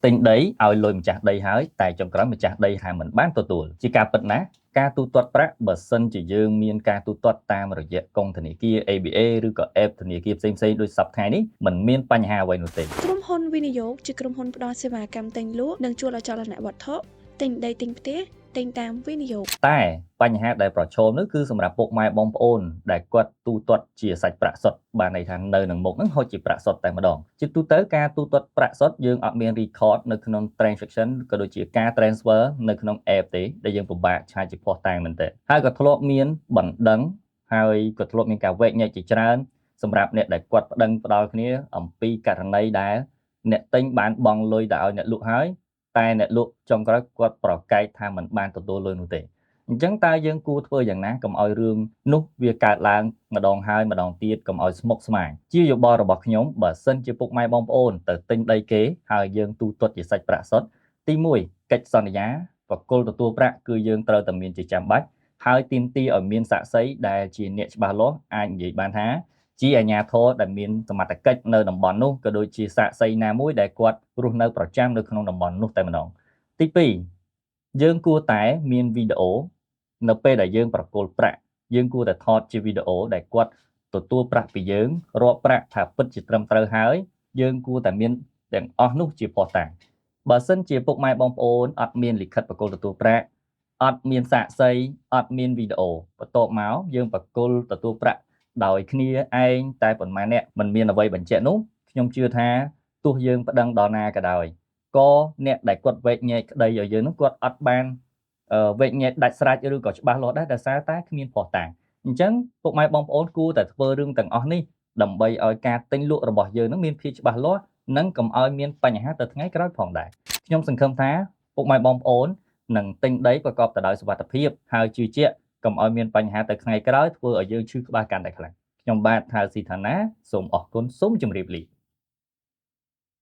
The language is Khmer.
ទិញដីឲ្យលុយម្ចាស់ដីហើយតែចុងក្រោយម្ចាស់ដីហាមិនបានទទួលជាការពិតណាស់ការទូទាត់ប្រាក់បើសិនជាយើងមានការទូទាត់តាមរយៈកុងធនាគារ ABA ឬក៏ app ធនាគារផ្សេងៗដូចសព្វថ្ងៃនេះមិនមានបញ្ហាអ្វីនោះទេ។ ក្រុមហ៊ុនវិនិយោគជាក្រុមហ៊ុនផ្ដល់សេវាកម្មទិញលក់និងជួលអចលនវត្ថុទិញដីទិញផ្ទះទិញតាមវិនិយោគ។ តែបញ្ហាដែលប្រឈមនោះគឺសម្រាប់ពុកម៉ែបងប្អូនដែលគាត់ទូទាត់ជាសាច់ប្រាក់សុទ្ធបានន័យថានៅនឹងមុខហ្នឹងហូចជាប្រាក់សុទ្ធតែម្ដងជាទូទៅការទូទាត់ប្រាក់សុទ្ធយើងអត់មាន record នៅក្នុង transaction ក៏ដូចជាការ transfer នៅក្នុង app ទេដែលយើងពិបាកឆាយជាភស្តុតាងមែនទែនហើយក៏ធ្លាប់មានបណ្ដឹងហើយក៏ធ្លាប់មានការវែកញែកជាច្រើនសម្រាប់អ្នកដែលគាត់ប្តឹងផ្ដាល់គ្នាអំពីករណីដែលអ្នកទិញបានបង់លុយទៅឲ្យអ្នកលក់ហើយតែអ្នកលក់ចុងក្រោយគាត់ប្រកែកថាមិនបានទទួលលុយនោះទេ។អញ្ចឹងតើយើងគួរធ្វើយ៉ាងណាកុំឲ្យរឿងនោះវាកើតឡើងម្ដងហើយម្ដងទៀតកុំឲ្យស្មុគស្មាញជាយោបល់របស់ខ្ញុំបើសិនជាពុកម៉ែបងប្អូនទៅទិញដីគេហើយយើងទូទាត់ជាសាច់ប្រាក់សុទ្ធទី1កិច្ចសន្យាបកគលទទួលប្រាក់គឺយើងត្រូវតែមានជាចាំបាច់ហើយទាមទារឲ្យមានសាក្សីដែលជាអ្នកច្បាស់លាស់អាចនិយាយបានថាជាអាជ្ញាធរដែលមានសមត្ថកិច្ចនៅតំបន់នោះក៏ដូចជាសាក្សីណាមួយដែលគាត់រស់នៅប្រចាំនៅក្នុងតំបន់នោះតែម្ដងទី2យើងគួរតែមានវីដេអូនៅពេលដែលយើងប្រគល់ប្រាក់យើងគួរតែថតជាវីដេអូដែលគាត់ទទួលប្រាក់ពីយើងរាប់ប្រាក់ថាពិតជាត្រឹមត្រូវហើយយើងគួរតែមានទាំងអស់នោះជាភស្តុតាងបើសិនជាពុកម៉ែបងប្អូនអត់មានលិខិតប្រគល់ទទួលប្រាក់អត់មានសាក្សីអត់មានវីដេអូបន្ទាប់មកយើងប្រគល់ទទួលប្រាក់ដោយគ្នាឯងតែប៉ុន្មានអ្នកមិនមានអ្វីបញ្ជាក់នោះខ្ញុំជឿថាទោះយើងប្តឹងដល់ណាក៏ដោយក៏អ្នកដែលគាត់វែកញែកក្តីឲ្យយើងនោះគាត់អត់បានវែកញែកដាច់ស្រេចឬក៏ច្បាស់លាស់ដែរដោយសារតែគ្មានភស្តុតាងអញ្ចឹងពុកម៉ែបងប្អូនគួរតែធ្វើរឿងទាំងអស់នេះដើម្បីឲ្យការទិញលក់របស់យើងនឹងមានភាពច្បាស់លាស់និងកុំឲ្យមានបញ្ហាទៅថ្ងៃក្រោយផងដែរខ្ញុំសង្ឃឹមថាពុកម៉ែបងប្អូននឹងទិញដីប្រកបទៅដោយសុវត្ថិភាពហើយជឿជាក់កុំឲ្យមានបញ្ហាទៅថ្ងៃក្រោយធ្វើឲ្យយើងឈឺក្បាលកាន់តែខ្លាំងខ្ញុំបាទថៅស៊ីឋានាសូមអរគុណសូមជម្រាបលា។